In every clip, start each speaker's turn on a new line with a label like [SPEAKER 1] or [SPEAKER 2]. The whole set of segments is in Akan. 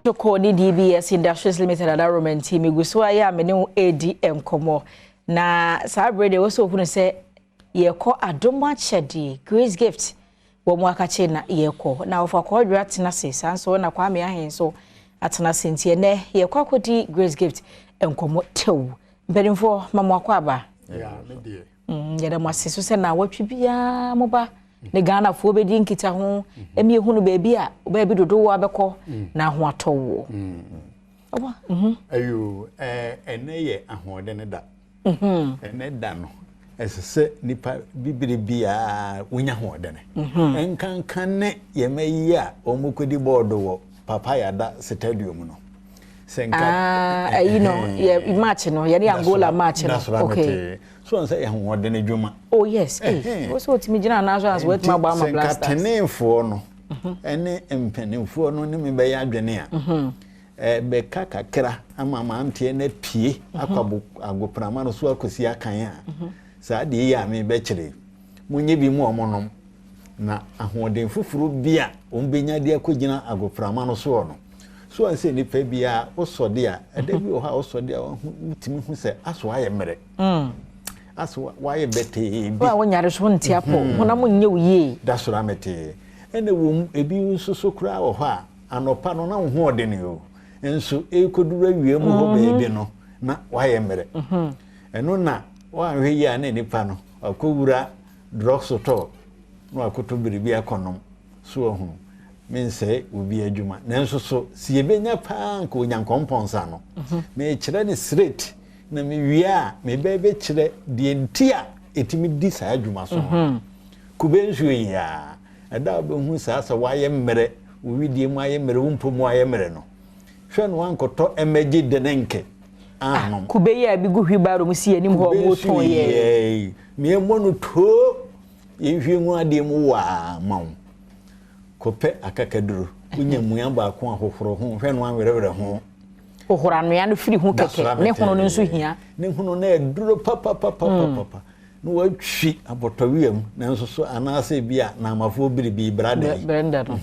[SPEAKER 1] Toko ne DBS Industries Limited adaroma nti megu so ayɛ a me ne wo edi nkɔmmɔ. Na saa berɛ deɛ wɔsɛ ohunu sɛ yɛkɔ adom akyɛdeɛ Grace Gift wɔ mu akakye na yɛkɔ na wɔfa kɔɔdwe atena ase. Saa nso na Kwame Ahen nso atena ase, nti ɛnɛ yɛkɔ akɔdi Grace Gift nkɔmmɔ tew. Mpanimfoɔ, ma mo akɔ aba. Yɛda mo ase so sɛ na wɔtwe biara moba ne Ghanafoɔ bɛdi nkita ho ɛmi ehunu baabi a baabi dodoɔ abɛkɔ na ho atɔ woɔ.
[SPEAKER 2] Ayo, ɛnɛ yɛ ahoɔden da. Ɛnɛ da no, ɛsɛ sɛ nipa bibire biara wonya ahoɔden. Nkankan ne yɛmɛ yi a wɔn kɔdi bɔɔdo wɔ Papayada Stadium no.
[SPEAKER 1] Sɛ nka ɛyi no yɛ match no, yɛne Angola match no, okay.
[SPEAKER 2] So wɔn sɛ yɛ ahoɔden adwuma.
[SPEAKER 1] Oh yes, ee, wosɛ otumi gyina anaasɔ anso wɔatumi abɔ ama Black Stars.
[SPEAKER 2] Sɛ nka teneefoɔ no ɛne mpanimfoɔ no ne me bɛyɛ adwene a, ɛbɛka kakra ama amanteɛ no apue akɔ agoprama no so akɔsi akan a, saa deɛ yi a mebɛkyerɛ, monyɛ bi mu ɔmo nom na ahoɔden foforɔ bi a wɔn bɛnya de akɔgyina agoprama no soɔ no so. Wɔn sɛ nipa bi a wosɔde a, ɛda bi wɔ hɔ a wosɔde a, wotumi hu sɛ aso ayɛ mmerɛ, aso wayɛ bɛtɛɛ bi.
[SPEAKER 1] Wo a wonyare so nte apɔ honam nyɛ wo yie.
[SPEAKER 2] Da soro ametee ɛna wɔm. Ebi nso so koraa wɔ hɔ a, anɔpa no na wo ho ɔden o, nso ekɔduru awia mu hɔ baabi no na wayɛ mmerɛ. Ɛno na wanhwɛ yie a, na nipa no wakɔwura drug store na wakɔtɔ biribi akɔnom so. Ɔho mensɛe obi adwuma, nanso so si yɛbɛnya paa nka Onyankɔmpɔnsa no mekyerɛ ne straight na mewie a, mebɛ bɛkyerɛ deɛ nti a ɛtumi di saa adwuma so no. Kube nsuo yi a, ɛda a wobɛhu saa sɛ wayɛ mmerɛ, wo widie mu ayɛ mmerɛ, wo mpo mu ayɛ mmerɛ no, hwɛ no wankɔtɔ ɛmɛgye drink anom.
[SPEAKER 1] Kube yi a bi gu wheelbarrow mu si anim hɔ ɔmo tɔn yɛ.
[SPEAKER 2] Mmiɛmmɔ no too, yɛhwie ngu adeɛ mu waa ma wo. Kɔpɛ akakaduro, wonya mua baako ahohoro ho, hwɛ no anwerɛwerɛ ho.
[SPEAKER 1] Hohoro anoa no firi ho kɛkɛ, ne hono no nso hia.
[SPEAKER 2] Ne hono no ɛduro papapapapapa na watwi abɔtɔwia mu, nanso so anaasɛ bi a naamafoɔ biribi brada yi.
[SPEAKER 1] Brenda no.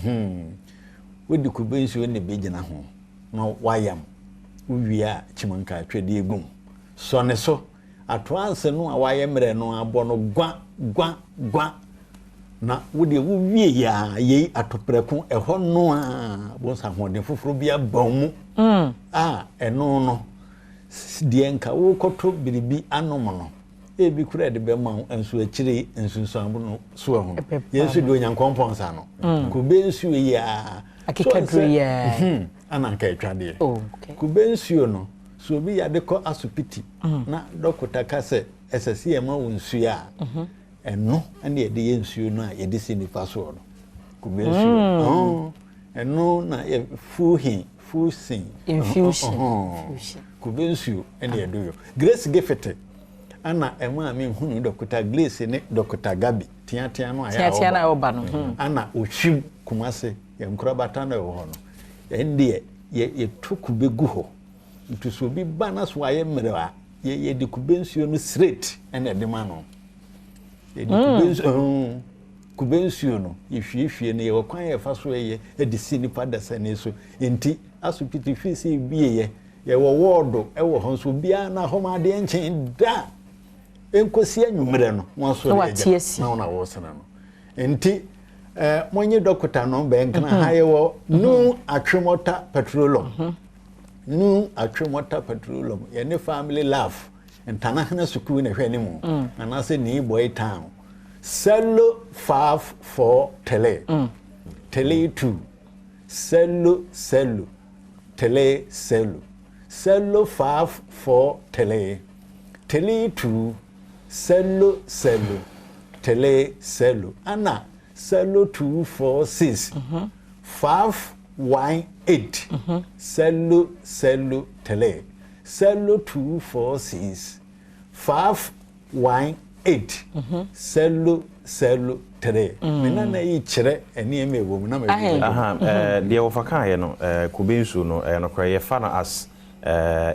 [SPEAKER 2] Wode kube nsuo ne bɛgyina ho na wayam. Wowie a, kyimanka atwadeɛ gum sɔ ne so atoanse no a wayɛ mmerɛ no abɔ no gua gua gua na wodeɛ wowie yɛ a, yei atoprɛko ɛhɔ no a bonsa ahoɔden foforɔ bi aba wo mu a, ɛno no deɛ nka wokɔtɔ biribi anom no, ebi kura de bɛma wo, nso akyire nsunsuanbo no so ɛho yɛn nso deɛ Onyankɔmpɔn nsa no kube nsuo yi a.
[SPEAKER 1] Akekaduro yi a.
[SPEAKER 2] Ana nka atwa deɛ kube nsuo no so, obi yade kɔ asopiti na dɔkota ka sɛ ɛsɛ sɛ yɛma wo nsuo a, ɛno ɛna yɛde yɛ nsuo no a yɛde si nifa soɔ no, kube nsuo ɛno na yɛ fuhin fusin.
[SPEAKER 1] Infusion.
[SPEAKER 2] Kube nsuo ɛna yɛde yɔ. Grace Gift ana ɛma a menhunu Dɔkota Grace ne Dɔkota Gabi teatea no a.
[SPEAKER 1] Teatea no a ɔba no.
[SPEAKER 2] Ana ohwim Kumase yɛn nkorabata no ɛwɔ hɔ no, ɛn deɛ yɛto kube gu hɔ. Nti sɛ obi ba na so ayɛ mmerɛ a, yɛde kube nsuo no straight ɛna ɛde ma no. Yɛde kube nsuo, kube nsuo no yɛhwiehwie no, yɛwɔ kwan yɛfa so yɛ ɛde si nipa dasani so. Nti asopiti fi sɛ ebie yɛ, yɛwɔ wɔɔdo ɛwɔ hɔ nso, obiara na hɔ ma adeɛ nkyɛn da nkosi anwummerɛ no wɔn so
[SPEAKER 1] de agya
[SPEAKER 2] na wɔn a wɔresena no. Nti monye dɔkota no bɛnkana ha. Yɛwɔ New Atwemɔta Petroleum, New Atwemɔta Petroleum, yɛne Family Love Ntanahena Sukuu na ɛhwɛ anim, anaasɛ Nii Boy Town, 0543 32 0 0 3 0, 0543 32 0 0 3 0, ana 0246 518 0 0 3, 0246 518 0 0 3. Me nana yi kyerɛ nneɛma ɛwɔ mu na ma.
[SPEAKER 3] Deɛ wɔfa kaeɛ no, kube nsuo no, ɛyɛ nokorɛ, yɛfa no as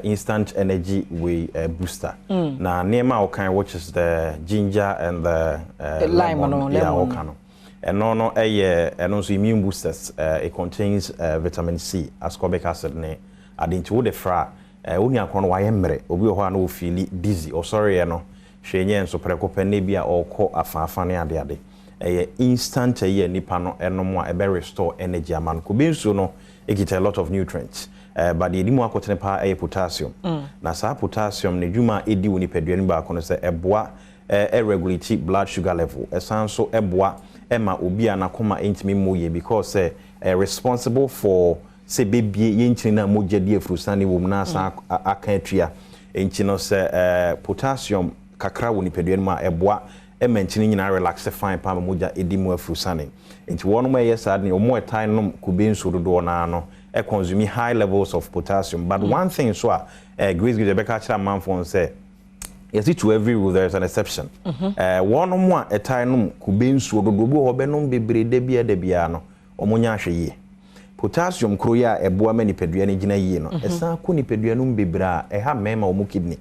[SPEAKER 3] instant energy way booster. Na nneɛma a wɔkan, which is the ginger and the
[SPEAKER 1] lime
[SPEAKER 3] lemon
[SPEAKER 1] no,
[SPEAKER 3] yeah,
[SPEAKER 1] lemon.
[SPEAKER 3] Wɔka no. Ɛno no ɛyɛ ɛno nso immune boosters. It contains vitamin C, ascorbic acid ne ade, nti wode fra a, wo nua korɔ no wayɛ mmerɛ. Obi wɔ hɔ a na ɔfeel dizzy, ɔsɔreɛ no hwɛ nyɛ nso prɛko pɛ ne bi a ɔrekɔ afaafa ne adeade. Ɛyɛ instant ɛyɛ nipa no ɛnom a ɛbɛ restore energy ama no. Kube nsuo no ɛkita a lot of nutrients, but deɛ ɛdi mu akɔtene paa ɛyɛ potassium. Na saa potassium ne dwuma a ɛdi wɔ nipadua no baako no sɛ ɛboa ɛregulate blood sugar level. Ɛsan so ɛboa ɛma obi a n'akoma ntumi mmɔ yie, because sɛ ɛyɛ responsible for sɛ bebie yɛnkyini no a mogya di afurusane wɔ mu na asan aka atua. Nti no sɛ potassium kakra wɔ nipadua no mu a, ɛboa ɛma nkyini nyinaa relax fine paa ma mogya ɛdi mu afurusane. Nti wɔn a ɛyɛ saa de, wɔn a ɛtae nom kube nsuo dodoɔ naa no consume high levels of potassium. But one thing so a Grace Gift ɛbɛka kyerɛ amanfoɔ sɛ yɛsi to every rule there is an exception. Wɔn a ɛtae nom kube nsuo dodoɔ bi wɔ hɔ bɛnom bebree da bia da bia no, wɔn nya ahwɛ yie. Potassium koro yi a ɛboa ma nipadua no gyina yie no, ɛsan kɔ nipadua no mu bebree a, ɛha mmarima wɔn kidney.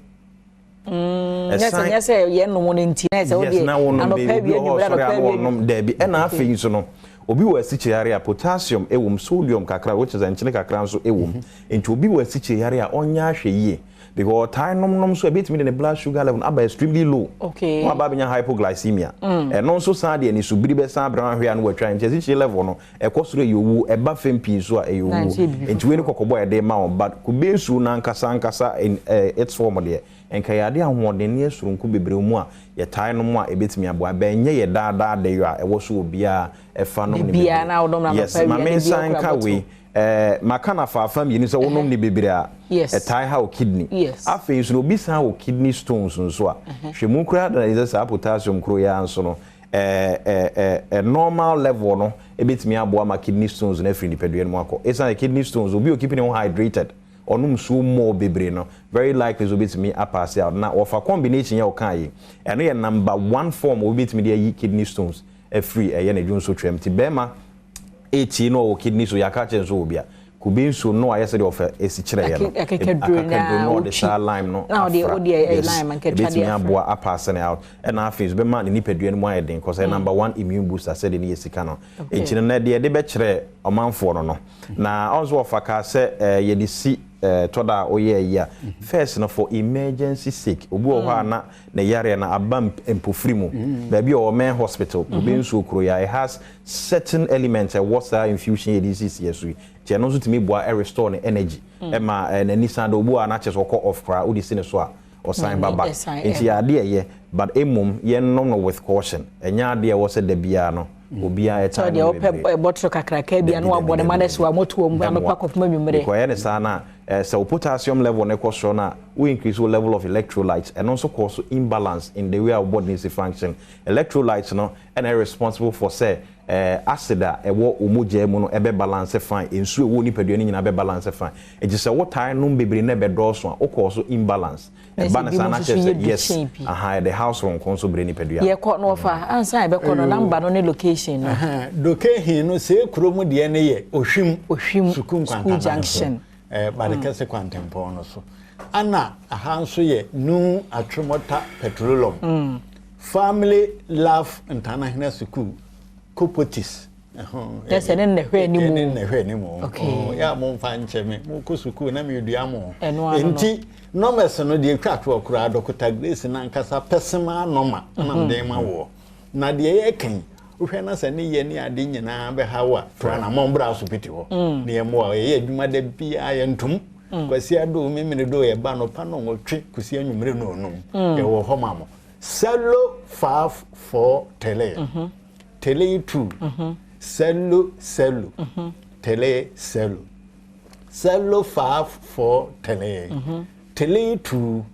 [SPEAKER 1] Ɛsan nyɛ sɛ yɛn nom no nti na ɛsɛ
[SPEAKER 3] wo deɛ anɔpa wie anwummerɛ, anɔpa wie wɔnom daabi. Ɛna afei nso no, obi wɔ asikyire yare a, potassium ɛwɔ mu, sodium kakra, which is nkyene kakra nso ɛwɔ mu. Nti obi wɔ asikyire yare a, ɔnyɛ ahwɛ yie, because ɔtaa nom nom so ebetumi de ne blood sugar level aba extremely low. Wɔn aba abɛnya hypoglycemia. Ɛno nso san deɛ ne subiri bɛsan abirɛ ahwɛ ano wɔatwa. Nti asikyire level no ɛkɔ soro ɛyɛ owu, ɛba fam pii nso a ɛyɛ owu. Nti wei ne kɔkɔbɔ a yɛde ma wɔn. But kube nsuo n'ankasa ankasa in its form deɛ, nka yɛ ade ahoɔden ne soronko bebree mu a yɛtae no mu a ɛbɛtumi aboa bɛnyɛ yɛ daadaa de yɔ a ɛwɔ so obiara ɛfa nom ne
[SPEAKER 1] bebree.
[SPEAKER 3] Yes, maame, nsan nka wei, maka na faafa mmienu sɛ wonom ne bebree a, ɛtae ha wo kidney. Afei nso no, obi san wɔ kidney stones nso a, hwɛ mu koraa da sɛ saa potassium koro yi ara nso no, ɛɛ ɛɛ normal level no ebɛtumi aboa ma kidney stones no afiri nipadua no mu akɔ. Ɛsan kidney stones, obi o keeping ne ho hydrated, ɔnom nsuo mmɔɔ bebree no, very likely so obɛtumi apass out. Na wɔfa combination yɛ ɔka yi, ɛno yɛ number one form obi bɛtumi de ayi kidney stones afiri ɛyɛ ne dwonso twam. Ti bɛrima etie no ɔwɔ kidney so, yɛaka kyerɛ nso wɔ bi a, kube nsuo no ayɛ sɛdeɛ ɔfɛ esi kyerɛ yɛ no,
[SPEAKER 1] akakaduro
[SPEAKER 3] no, ɔde saa lime no afra. Yes, ebetumi aboa apass ne out. Ɛna afei nso bɛma ne nipadua no mu ayɛ den, kɔsɛ number one immune booster sɛdeɛ ne yɛ sika no. Nti no na deɛ yɛde bɛkyerɛ ɔmanfoɔ no, na ɔnso wɔfa kaa sɛ yɛde si tɔda a ɔyɛ yi a, first no for emergency sake. Obi wɔ hɔ a na ne yareɛ no aba mpofiri mu, baabi a ɔwɔ main hospital, kube nsuo kuro yi a, it has certain elements ɛwɔ saa infusion yɛde sisi yɛ so yi. Nti ɛno nso tumi boa restore ne energy, ɛma n'ani san da. Obi wɔ a n'akyɛ sɛ ɔkɔ off koraa, wode si ne so a, ɔsan ba back. Nti yɛ adeɛ ɛyɛ, but emom yɛnom no with caution. Ɛnyɛ adeɛ ɛwɔ sɛ da biara no obiara ɛta
[SPEAKER 1] no bebree. Deɛ wopɛ bɔtoro kakraka bi a na wabɔ ne ma no si wa moto mu anɔpa kɔfuma nwummerɛ.
[SPEAKER 3] Because ɛyɛ ne saa na sɛ wo potassium level ne kɔ soro na wo increase wo level of electrolytes, ɛno nso kɔ so imbalance in the way our body needs to function. Electrolytes no ɛna responsible for sɛ acid a ɛwɔ mogya mu no ɛbɛ balance fine, nsuo ɛwɔ nipadua no nyinaa bɛ balance fine. Nti sɛ wotae nom bebree na ɛbɛdɔɔso a, wokɔɔ so imbalance ɛba ne saa na kyerɛ sɛ yes, aha yɛde house nko nso bere nipadua.
[SPEAKER 1] Yɛkɔ no wɔfa ansa yɛbɛkɔ no, number no ne location no.
[SPEAKER 2] Location no, sɛ kurom deɛ no yɛ Ohwim.
[SPEAKER 1] Ohwim.
[SPEAKER 2] Sukuu
[SPEAKER 1] School Junction.
[SPEAKER 2] Badekɛse kwantempɔn no so. Ana aha nso yɛ New Achimota Petroleum, Family Love International School, Kopotis.
[SPEAKER 1] Ɛsɛ ne nnɛhwɛ anim.
[SPEAKER 2] Ne nnɛhwɛ anim. Yɛ a momfa nkyɛ me, mokɔ sukuu na meredua mo. Nti numbers no deɛ etwa toɔ koraa, Dɔkota Grace nankasa personal number na mede ma woɔ. Na deɛ yɛka, wohwɛ na sɛ ne yɛ ne ade nyinaa bɛha wo a, to anammɔn bra asopiti hɔ ne yɛmmoa. Yɛyɛ adwuma da biara, yɛntom Kwasi ado memene do, yɛba nɔpa no 8 kɔsi anwummere no 5. Yɛwɔ hɔ ma mo. 0543 32 0 0 30. 0543 32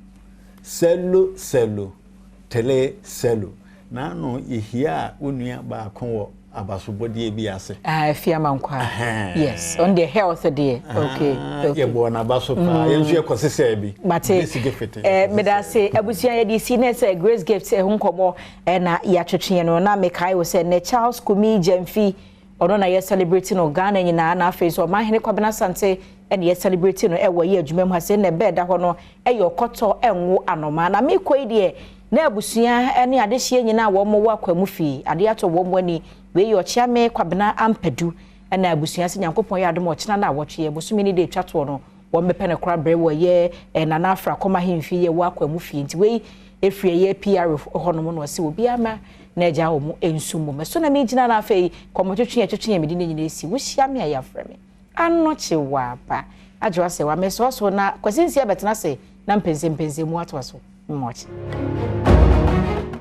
[SPEAKER 2] 0 0 30. N'ano yɛhia a, wo nua baako wɔ abasobɔdeɛ bi ase.
[SPEAKER 1] Ah, efi ama nkwa. Yes, on the health deɛ. Okay.
[SPEAKER 2] Yɛbɔ n'aba so paa. Yɛn nso yɛkɔ sisɛ bi.
[SPEAKER 1] Mate. Meda ase, abusua. Yɛde si ne sɛ Grace Gift ɛho nkɔmmɔ ɛna yɛatwetwe no. Na mekae wo sɛ ne Charles Kumi Gyamfi, ɔno na yɛ celebrate no Ghana nyinaa. Na afei nso Ɔmanhene Kwabena Sante ɛna yɛ celebrate no ɛwɔ yɛ adwuma mu ha sɛ na ɛbɛɛ da hɔ no ɛyɛ ɔkɔtɔ ɛnwo anoma. Na mekɔ yi deɛ, na abusua ne adehyeɛ nyinaa wɔn wɔ akwamu fie adeɛ atɔ wɔn ani. Wei yɛ Ɔkyeame Kwabena Ampadu ɛna abusua sɛ Nyankopɔn yɛ adom ɔkyena na awɔtwe yɛ bosome ne de etwa toɔ no, wɔn bɛpɛ no kora brɛ wɔ yɛ Nana Afra Kɔma ahemfie yɛ wɔ akwa mu fie. Nti wei efiri ɛyɛ PR hɔnom na ɔsi obi ama na agya wɔn nsu mu mɛso na mi gyina. Na afei kɔmɔtwitwi ɛtwitwi yɛ mede ne nyinaa esi wohyia me a, yɛafrɛ me Anɔkye wɔ aba agye wasɛ wa mesɔɔso na Kwasi Nsia bɛtena ase na mpɛnsɛmpɛnsɛ mu atoa so mmɔkye.